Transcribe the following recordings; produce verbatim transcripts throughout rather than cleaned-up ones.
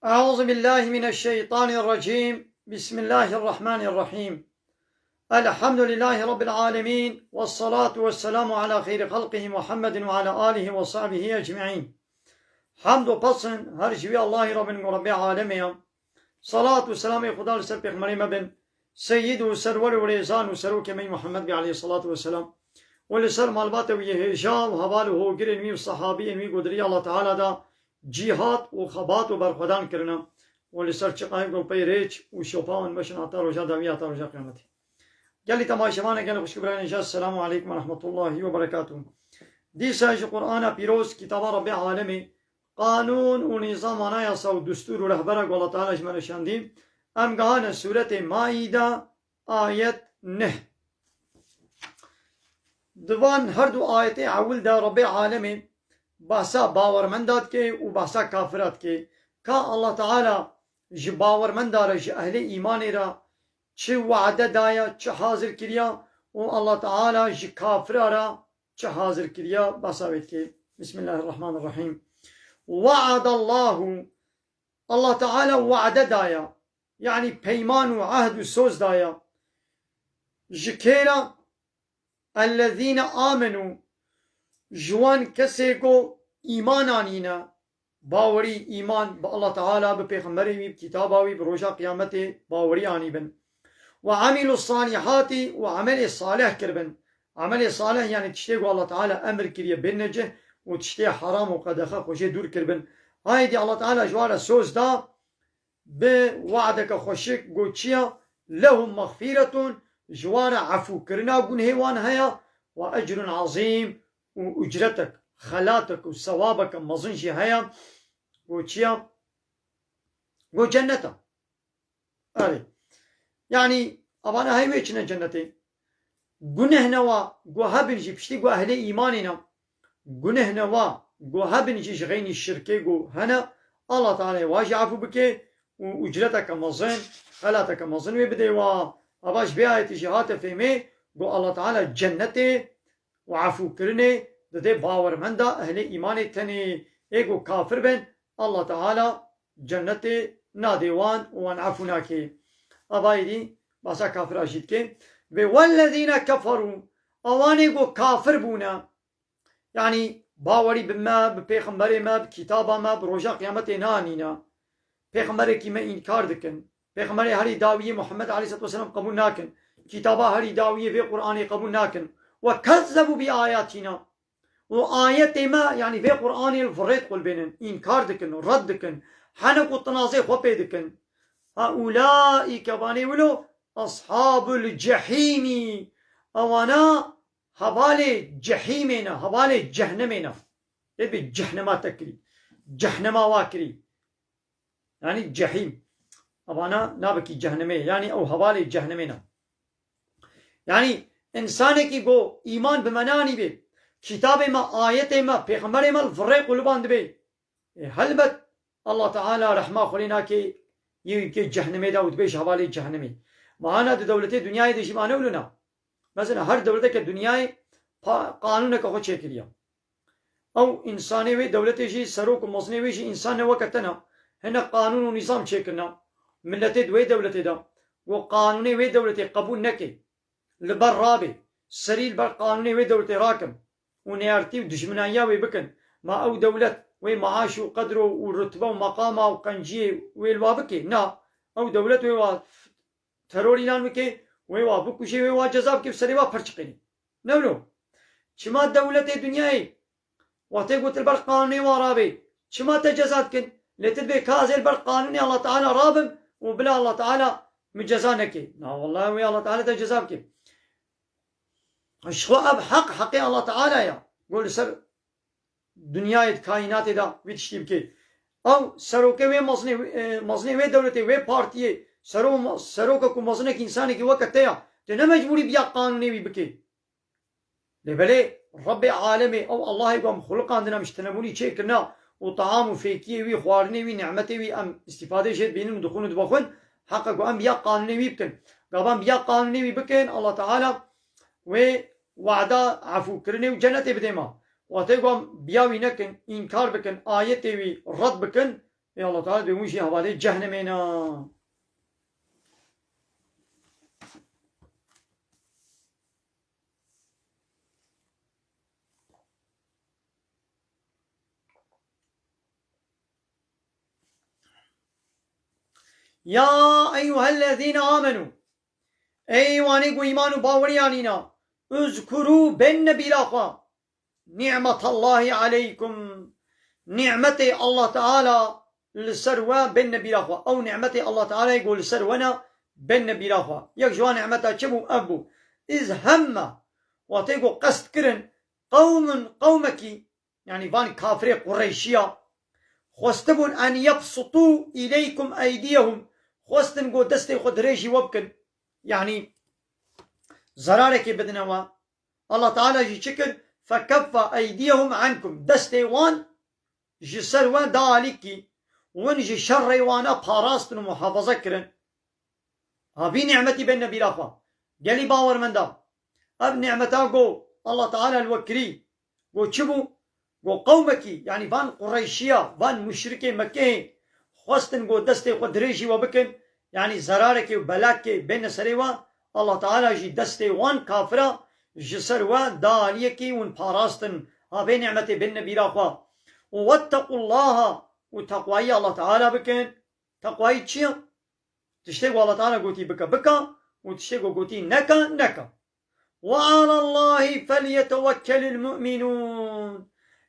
أعوذ بالله من الشيطان الرجيم. بسم الله الرحمن الرحيم. الحمد لله رب العالمين، والصلاة والسلام على خير خلقه محمد وعلى آله وصحبه أجمعين. Hamd û pes in her ji wî Allahî re bin ku Rebbê alemê ye. Salat û selamê Xuda li ser pêxemberê me bin, Seyyid û serwer û rêzan û serokê me Muhammed bî aleyhissalatu vesselam. Û li ser malbata wî yê hêja û heval û hogirên wî û sehabiyên wî ku di rêya Allah Teala de cîhat û xebat û berxwedan kirine. Û li ser çiqayê ku pey rêç û şopa wan meşin heta roja dawî, heta roja qiyametê. Gelî temaşevanê, gelî xwişk û birayên hêja, Selamu aleykum ve rahmetullahi ve berekatuhu. Dîsa ji Qur'ana pîroz, kitaba Rebbê alemê, qanûn û nîzam, anayasa û destûr û rehbera ku Allah Teala ji me re şandî, em gihane sûretê Maîde, ayet neh. Di van her du ayetê ewil de Rebbê alemê behsa bawermenda dike û behsa kafira dike. Ka Allah Teala ji bawermenda re, ji ehlê îmanê re çi wade daye, çi hazir kiriya û Allah Teala ji kafira re çi hazir kiriya, behsa wê dike. Bismillahirrahmanirrahîm. We'adallahu, Allah Teala wade daye, yanî peyman û ehd û soz daye. Ji kê re? Ellezîne amenû, ji wan kesê ku îman anîne, bawerî, îman bi Allah Teala, bi pêxemberê wî, bi kitaba wî, bi roja qiyametê bawerî anîbin. Ve amîlu salîhatî, û emelê salih kiribin. Emelê salih, yanî tiştê ku Allah Teala emir kiriye bêne cih û tiştê heram û qedexe xwe jê dûr kiribin. Haydî Allah Teala ji wan re soz da, bi wadeke xweşik, got çi ya? Lehum mexfîretun, ji wan re efûkirina gunhê wan heye, ve ecrun ezîm, û ucretek, xelatek û sewabeke mezin jî heye. Got çi ya? Got cennet e. Erê. Yanî, evana hey wê çine cennetê. Guneh newa, gu hebin jî, piştî gu ehlê îmanê ne. Guneh newa, gu hebin jî ji xeynî şirkê gu hene, Allah Teala wa jî efû bike û ucreteke mezin, xelateke mezin wê bidê wa. Eva ji vê ayetê jî hate fêmê, gu Allah Teala cennetê û efûkirinê dide bawermenda ehlê îmanê tenê. Ê ku kafir bin, Allah Teala cennetê nadê wan û wan efû nake. Evayî dî basa kafira jî dike. Ve wellezîne keferû, ewanê ku kafir bûne, yanî bawerî bi me, bi pêxemberê me, bi kitaba me, bi roja qiyametê nanîne. Pêxemberekî me înkar dikin. Pêxemberê herî dawiyê Muhammed aleyhisselatu vesselam qebûl nakin. Kitaba herî dawiyê vê Qur'anê qebûl nakin. Ve kezzebu bi ayatina. Û ayetê me, yanî vê Qur'anê li virêt qulbênin, înkar dikin, red dikin. Hene ku tinazê xwe pê dikin. Ha ulaîke, vanê wilo, ashabul cehîmî. Ewana hevalê cehîmê ne, hevalê cehnemê ne. Ê bi cehnema te kirî. Cehnema wa kirî. Yanî cehîm. Evana nabikî cehnemê. Yanî ew hevalê cehnemê ne. Yanî însanekî ku îman bi me nanî bê, kitabê me, ayetê me, pêxemberê me li virê quluban dibê. Ê, helbet Allah Teala rehma xwe lê nake, yê wî bike cehnemê de û dibê ji hevalê cehnemê. Ma hana di dewletê dinyayê de jî mane wilo na. Mesela her dewleteke dinyayê pa-, qanûneke xwe çêkiriye. Ew însanê wê dewletê jî, serok û mezinê wê jî însan ne weke te ne. Hene qanûn û nîzam çêkirine. Miletê di wê dewletê de, ku qanûnê wê dewletê qebûl neke. Li ber rabê, serî li ber qanûnê wê dewletê rakin û neyartî û dijminayiya wê bikin. Ma ew dewlet wê maaş û qedro û rutbe û meqama û qenciyê wê li wa bike? Na. Ew dewlet wê wa teror îlan bike, wê wa bikuje, wê wa ceza bike, bi serê wa perçiqêne. Ne wilo? Çima dewletê dinyayê wextê ku tu li ber qanûnê wa rabê, çima te ceza dikin? Lê tu dibê ka ez ê li ber qanûnê Allah Teala rabim û bila Allah Teala min ceza neke. Na, wellahî wê Allah Teala te ceza bike. Ji xwe ev heq, heqê Allah Teala ya. Ku li ser dinyayê, di kaînatê de vî tiştî bike. Ew serokê wê mezinê, e, mezinê wê dewletê, wê partiyê, sero-, seroka ku mezinekî, însanekî weke te ya, tu ne mecbûrî biya qanûnê wî bike. Lê belê Rebbê alemê, ew Allahê ku em xuliqandin, em ji tinebûnî çêkirina û taam û fêkiyê wî, xwarinê wî, nimetê wî em îstîfadê jê dibînin û dixwin û dibexwin, heqe ku em biya qanûnê wî bikin. Gava em biya qanûnê wî bikin, Allah Teala wê wada efûkirinê û cennetê bidê me. Wextê ku em biya wî nekin, înkar bikin, ayetê wî red bikin, Ê Allah Teala dê hûn jî hevalê cehnemê ne. Ya eyyuhellezîne amenû. Ey wanî ku îman û baweriyan îna. Uzkurû, bêne bîra xwe. Nîmetallahî aleykum. Nîmetê Allah Teala li ser we bêne bîra xwe. Ew nîmetê Allah Tealayê ku li ser we ne, bêne bîra xwe. Yek ji wan nîmeta çi bû? Ev bû. Îz hemme, wextê ku qest kirin, qewmun, qewmekî, yanî van kafirê Qureyşiya, xwestibûn en yebsutû îleykum eydiyehum, xwestin ku destê xwe dirêjî we bikin, yanî zerarekê bidine we. Allah Teala jî çi kir? Fekeffa eydiyehum enkum, destê wan ji ser we da alîkî, win ji şerrê wana parastin û muhafaza kirin. Ha vî nîmetî bêne bîra xwe. Gelî bawermenda, ev nîmeta ku Allah Teala li we kirî, ku çi bû? Ku qewmekî, yanî van Qureyşiya, van muşrikê Mekkeyê, xwestin ku destê xwe dirêjî we bikin, yanî zerarekê û belakê bêne serê we, Allah Teala jî destê wan kafira ji ser we da aliyekî, win parastin. Ha vê nîmetê bêne bîra xwe. Û wettequllaha, û teqwayî Allah Teala bikin. Teqwayî çi ye? Tiştê ku Allah Teala gotî bike, bike, û tiştê ku gotî neke, neke. Ve alallahî felyetewekkelil mu'minûn.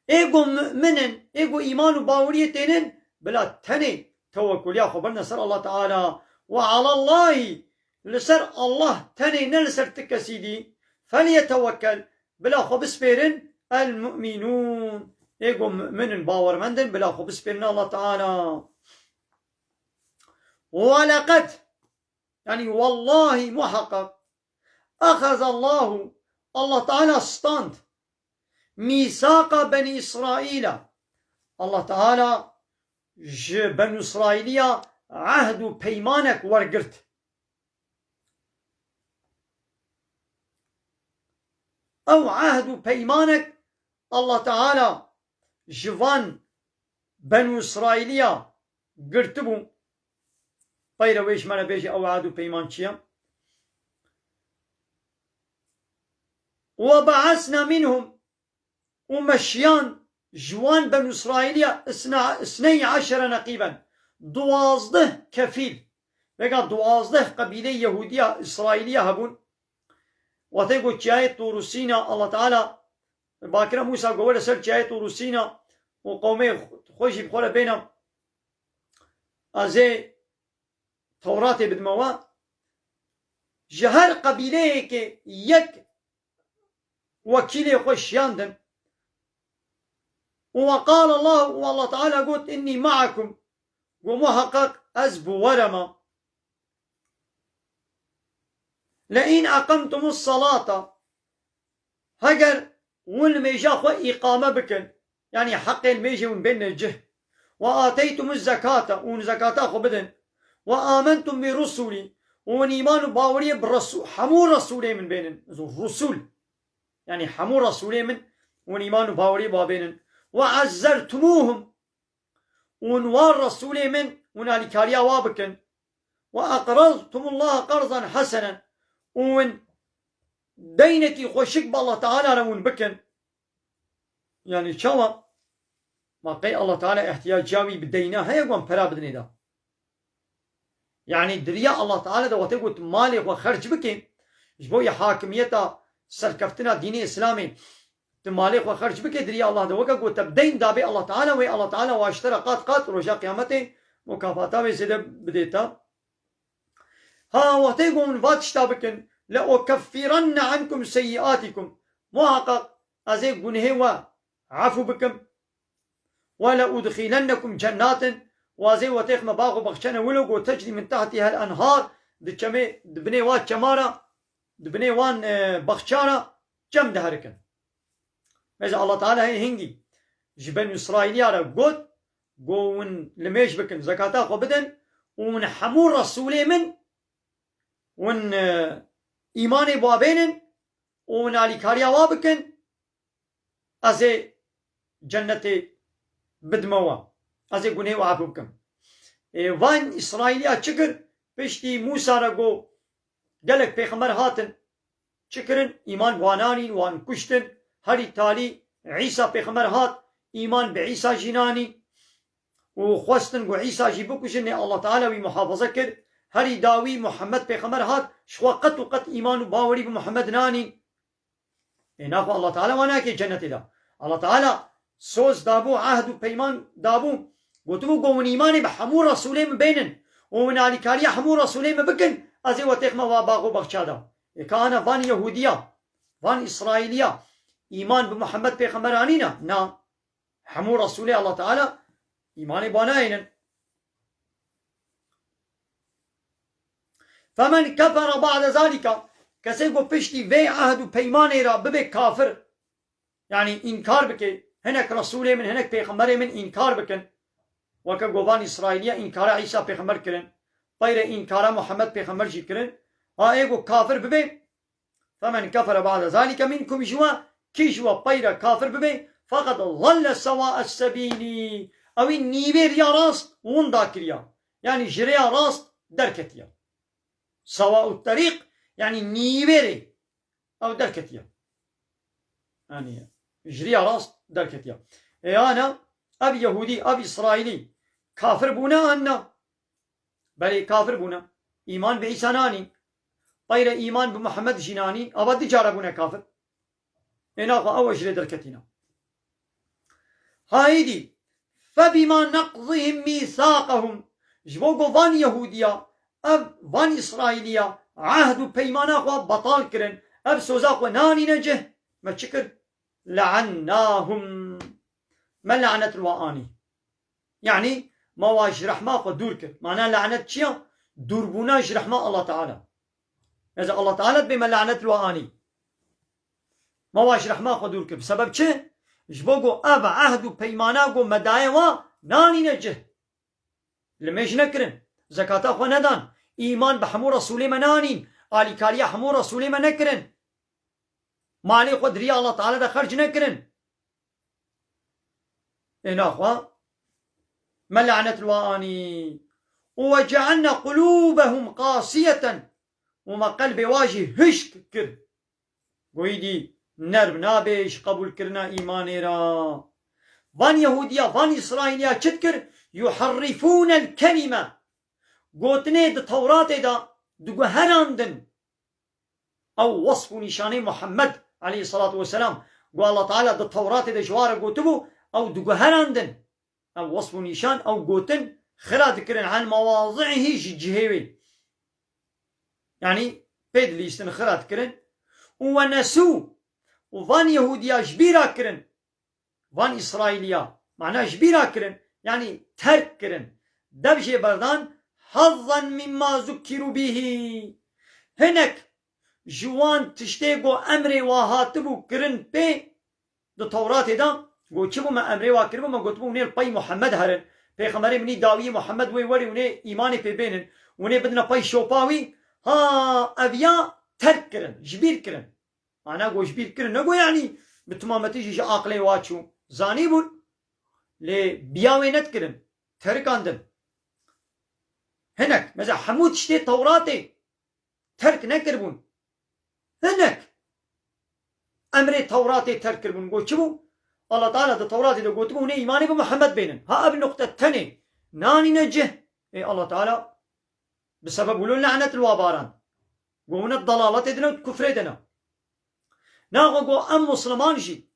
Ê ku mu'min in, ê ku îman û baweriyê tênin, bila tenê tewekkuliya xwe birine ser Allah Teala. Ve alallahî, li ser Allah tenê, ne li ser ti kesî dî, felyetewekkel, bila xwe bispêrin, el mu'minûn. Ê ku mu'min in, bawermend in, bila xwe bispêrin Allah Teala. Weleked, yanî wellahî, muheqeq, exezallahu, Allah Teala stand, mîsaqa Benî Îsraîla. Allah Teala ji Benî Îsraîliya ehd û peymanek wergirt. Ew ehd û peymanek Allah Teala ji van Benû Îsraîliya girtibû. Peyre wê ji me re bêje ew ehd û peyman çi ye? Ve be'esna minhum, û me şiyan ji wan Benû Îsraîliya isna-, isney eşere neqîben, duwazdeh kefîl. Vêga duwazdeh qebîleyê Yehûdiya Îsraîliya hebûn. Wextê ku çiyayê Tûrû Sîna, Allah Teala bakire Mûsa ku were ser çiyayê Tûrû Sîna û qewmê xwe jî bi xwe re bêne, ez ê Tewratê bidime we. Ji her qebîleyekê yek wekîlê xwe şiyandin. Û we qal Allah, û Allah Teala got, "Innî ma'akum", got, "Muheqeq ez bi we re me." "Le in eqemtumus salata", heger hûn limêja xwe îqame bikin, yanî heqê limêjê hûn bêne cih. "Ve ateytumuz zekata", hûn zekata xwe bidin. "Ve amentum bi rusulî", û hûn îman û baweriyê bi resu-, hemû resûlê min bênin. Rusul. Yanî hemû resûlê min hûn îman û baweriyê ba bênin. "Ve ezzertumuhum", hûn wa resûlê min hûn alîkariya wa bikin. "Ve eqraztumullaha qarzan hesenen", û hûn deynekî xweşik bi Allah Teala re hûn bikin. Yanî çawa? Ma qey Allah Teala ihtiyaca wî bi deyna heye ku em pera bidinê de? Yanî di riya Allah Teala de wextê ku tu malê xwe xerc bikê, ji bo yê hakimiyeta serkeftina dînê Îslamê, tu malê xwe xerc bikê di riya Allah de, weke ku te bi deyn dabê Allah Teala, wê Allah Teala wa ji te re qat qat roja qiyametê mukafata wê zêde bidê te. Ha, wextê ku hûn va tişta bikin, "Le ukeffirenne ankum seyyiatikum", muhaqqaq ez ê gunehê we efû bikim. "Ve le udxilennekum cennatin", û ez ê we têxime bax û baxçene wilo ku tecrî min tehtîhel enhar, di çemê, di binê wa çemara, di binê wan, e, baxçara çem diherikin. Mêze Allah Teala hê hingî ji Benî Îsraîliya re got, got, hûn limêj bikin, zekata xwe bidin û hûn hemû resûlê min, hûn, e, îmanê ba bênin û hûn alîkariya wa bikin, ez ê cennetê bidime we. Ez ê gunehê we efû bikim. Ê, van Îsraîliya çi kir? Piştî Mûsa re got, gelek pêxember hatin, çi kirin? Îman bi wan anîn, wan kuştin. Herî talî Îsa pêxember hat, îman bi Îsa jî nanîn. Û xwestin ku Îsa jî bikujin, lê Allah Teala wî muhafaza kir. Herî dawî Muhammed pêxember hat, ji xwe qet û qet îman û bawerî bi Muhammed nanîn. Ê naxwe Allah Teala wan nake cennetê de. Allah Teala soz dabû, ehd û peyman dabû. Gotibû, ku hûn îmanê bi hemû resûlê min bênin û hûn alîkariya hemû resûlê min bikin, ez ê we têxme wa bax û baxça de. Ê ka ana van Yehûdiya, van Îsraîliya îman bi Muhammed pêxember anîne? Na. Hemû resûlê Allah Teala îmanê ba nayênin. Femen kefere ba'de zalika, kesê ku piştî vê ehd û peymanê re bibe kafir, yanî înkar bike, hinek resûlê min, hinek pêxemberê min înkar bikin, weke ku van Îsraîliya înkara Îsa pêxember kirin, peyre înkara Muhammed pêxember jî kirin, ha ê ku kafir bibe, Femen kefere ba'de zalike minkum, ji we, kî ji we peyre kafir bibe, feqed zalle sewa'es sebîlî, ewî nîvê riya rast winda kiriya. Yanî ji rêya rast derketiye. Sewa'ut terîq, yanî nîvê rê ew derketiye. Yanî ji riya rast derketiye. Ê ana ev Yehûdî, ev Îsraîlî kafir bûne an na? Belê kafir bûne. Îman bi Îsa nanîn. Peyre îman bi Muhammed jî nanîn. Ava du cara bûne kafir. Ê naxwe ew ji rê derketîne. Haydî. Febîma neqzihim mîsaqehum. Ji bo ku van Yehûdiya, ev van Îsraîliya, ehd û peymana xwe betal kirin. Ev soza xwe nanîne cih. Me çi kir? Le'ennahum. Me lanet li we anî. Yanî, me wa ji rehma xwe dûr kir. Mana lanet çi ya? Dûrbûna ji rehma Allah Teala. Ez Allah Teala dibê me lanet li we anî. Me wa ji rehma xwe dûr kir. Bi sebeb çi? Ji bo ku ev ehd û peymana ku me daye wa nanîne cih. Limêj nekirin. Zekata xwe nedan. Îman bi hemû resûlê me nanîn. Alîkariya hemû resûlê me nekirin. Malê xwe di riya Allah Teala de xerc nekirin. Ê naxwe me lanet li we anî. Û we cealne qulûbehum qasiyeten. Û me qelbê wa jî hişk kir. Goyî dî nerm nabe ji qebûlkirina îmanê re. Van Yehûdiya, van Îsraîliya çi dikir? Yuherrifûnel kelîme. Gotinê di Tewratê de diguherandin. Ew wesf û nîşanê Muhammed aleyhisselatu vesselam, ku Allah Teala di Tewratê de ji wa re gotibû, ew diguherandin. Ev wesf û nîşan, ew gotin xira dikirin, an mewazi'ihî, ji cihê wê. Yanî pê dilîstin, xira dikirin. Û we nesû, û van Yehûdiya ji bîra kirin. Van Îsraîliya, mana ji bîra kirin, yanî terk kirin. Dev jê berdan, hazzan mimma zukkirû bîhî. Hinek ji wan tiştê ku emrê wa hatibû kirin pê di Tewratê de, got çi bû me emrê wa kiribû, me gotibû hûn ê li pey Muhammed herin. Pêxemberê min î dawiyê Muhammed wê werê hûn ê îmanê pê bênin. Hûn ê bidine pey şopa wî. Ha, ev ya terk kirin, ji bîr kirin. Ana got ji bîr kirin, ne got yanî bi timametî jî ji aqilê wa çû. Zanîbûn. Lê biya wê nedikirin. Terikandin. Hinek, mesela hemû tiştê Tewratê terk nekiribûn. Hinek emrê Tewratê terk kiribûn. Got çi bû? Allah Teala di Tewratê de gotibû, hûn ê îmanê bi Muhammed bênin. Ha ev nuqte tenê nanîne cih. Ê Allah Teala bi sebeb wilo lanet li wa baran. Got hûn di dalaletê de ne, di kufrê de ne. Naxwe got em Musliman jî,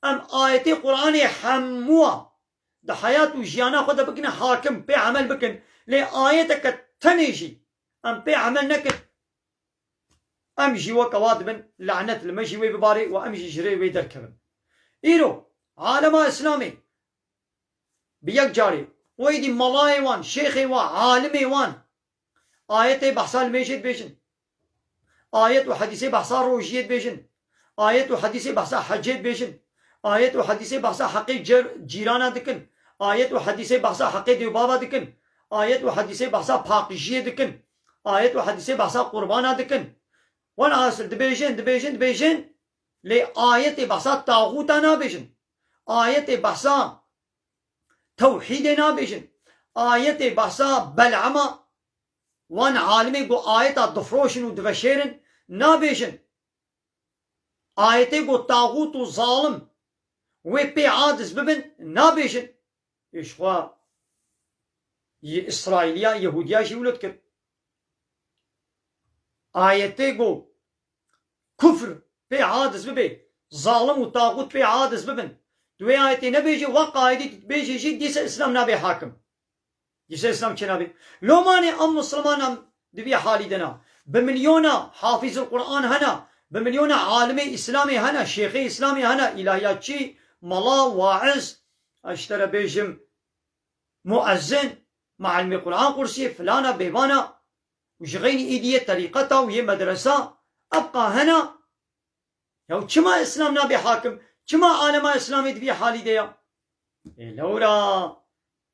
em ayetê Qur'anê hemûa di heyat û jiyana xwe de bikine hakim, pê emel bikin. Lê ayeteke tenê jî em pê emel nekin, em jî weke wa dibin, lanet li me jî wê bibare û em jî ji rê wê derkevin. Îro alema Îslamê bi yek carê, wê dî melayê wan, şêxê wan, alimê wan, ayetê behsa limêjê dibêjin. Ayet û hedîsê behsa rojiyê dibêjin. Ayet û hedîsê behsa hecê dibêjin. Ayet û hedîsê behsa heqê cer-, cîrana dikin. Ayet û hedîsê behsa heqê dêvbava dikin. Ayet û hedîsê behsa paqijiyê dikin. Ayet û hedîsê behsa qurbana dikin. Welhasil dibêjin, dibêjin, dibêjin. Lê ayetê behsa taxûta nabêjin. Ayetê behsa tewhîdê nabêjin. Ayetê behsa Bel'ama, wan alimê ku ayeta difroşin û diveşêrin, nabêjin. Ayetê ku taxût û zalim wê pê aciz bibin, nabêjin. Ê ji xwe yê Îsraîliya, Yehûdiya jî wilo dikir. Ayetê ku kufr pê aciz bibe, zalim û taxût pê aciz bibin. Tu wê ayetê nebêjî, weq ayetê bêjî jî dîse Îslam nabe hakim. Dîse Îslam çênabe. Lomanê em Misilmanan di vî halî de ne. Bi milyona hafîzil Quran hene. Bi milyona alimê Îslamê hene. Şêxê Îslamê hene. Îlahiyatçî, mala, waiz, ez ji te re bêjim, muezzin, muallimê Quran qursiyê, filana, bêvana. Û ji xeynî îdî yê terîqeta û yê medresa, ebqa hene. Ya çima Îslam nabe hakim? Çima alema Îslamê di vî halî de ya? Ê lewra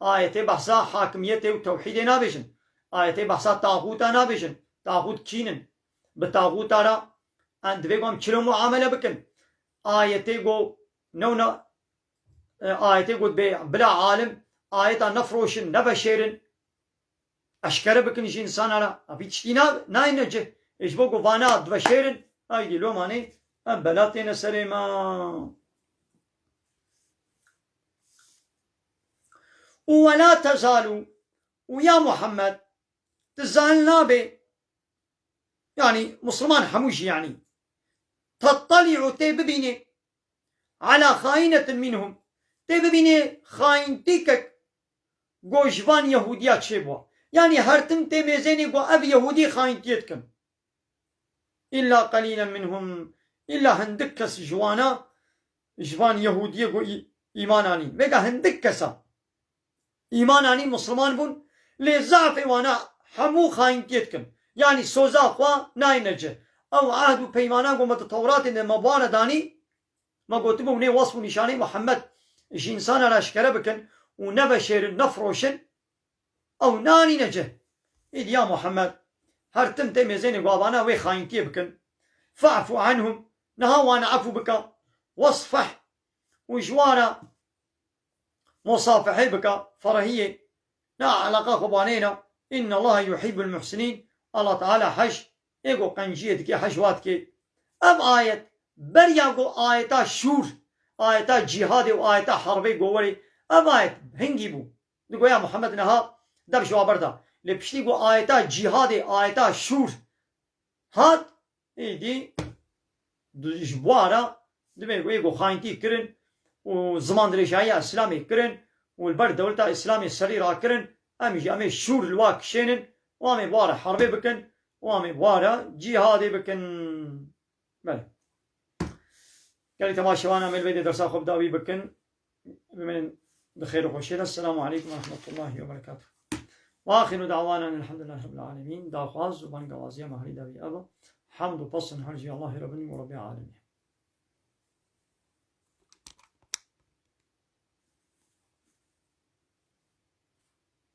ayetê behsa hakimiyetê û tewhîdê nabêjin. Ayetê behsa taxûta nabêjin. Taxût kîn in? Bi taxûta re em divê ku em çilo muamele bikin? Ayetê ku newna, e, ayetê ku dibê bila alim ayeta nefroşin, neveşêrin. Eşkere bikin ji însana re. Evî tiştî na, nayne cih. Ê ji bo ku vana diveşêrin, haydî lomanê em bela têne serê me. Û we la tezalû, û ya Muhammed, tu zalim nabe, yanî Musulman hemû jî yanî, tettali'u tê bibînê, ala xainetin minhum, tê bibînê xaîntîkek ku ji van Yehûdiya çêbû. Yanî her tim tê mêzênê ku ev Yehûdî xaîntiyê dikin. Îlla qelîlen minhum, îlla hindik kes ji wana, ji van Yehûdiyê ku î-, îman anîn. Vêga hindik kesa îman anîn, Musulman bûn, lê zafê wana hemû xaîntiyê dikin. Yanî soza xwe nayne cih. Ew ehd û peymana ku me di Tewratê de me bi wan re danî, me gotibû, nê wesf û nîşanê Muhammed ji însana re eşkere bikin û neveşêrin, nefroşin, ew nanîne cih. Îdî ya Muhammed, her tim tê mêzênê ku avana wê xaîntiyê bikin. Fa'fu anhum, niha wan efû bike. Wasfeh, û ji wan re musafehê bike, ferehiyê, ne eleqa xwe banêne. Innallaha yuhibbul muhsinîn. Allah Teala hej ê ku qenciyê dike, hej wa dike. Ev ayet, beriya ku ayeta şûr, ayeta cîhadê û ayeta herbê ku werê, ev ayet hingî bû. Digoya Muhammed niha dev ji wa berda. Lê piştî ku ayeta cîhadê, ayeta şûr hat, êdî di-, ji bo re divê ku ê ku xayintî kirin û ziman dirêjayiya Îslamê kirin û li ber dewleta Îslamê serî rakirin, em jî em ê şûr li wa kişênin û em ê bi wa re herbê bikin û em ê bi wa re cîhadê bikin. Belê. Gelek temaşevan, em ê li vê de dersa xwe bi dawî bikin. Bimînin di xêr û xweşiyê de. Esselamu aleykum ve rahmetullahi ve berekatuhu. Ve axiru da'wana elhamdulillahi rabbil alemin. Daxwaz û bangewaziya me herî dawî ev e. Hamd û pes û niha ji Allahê Rabbin û Rabbê alemî.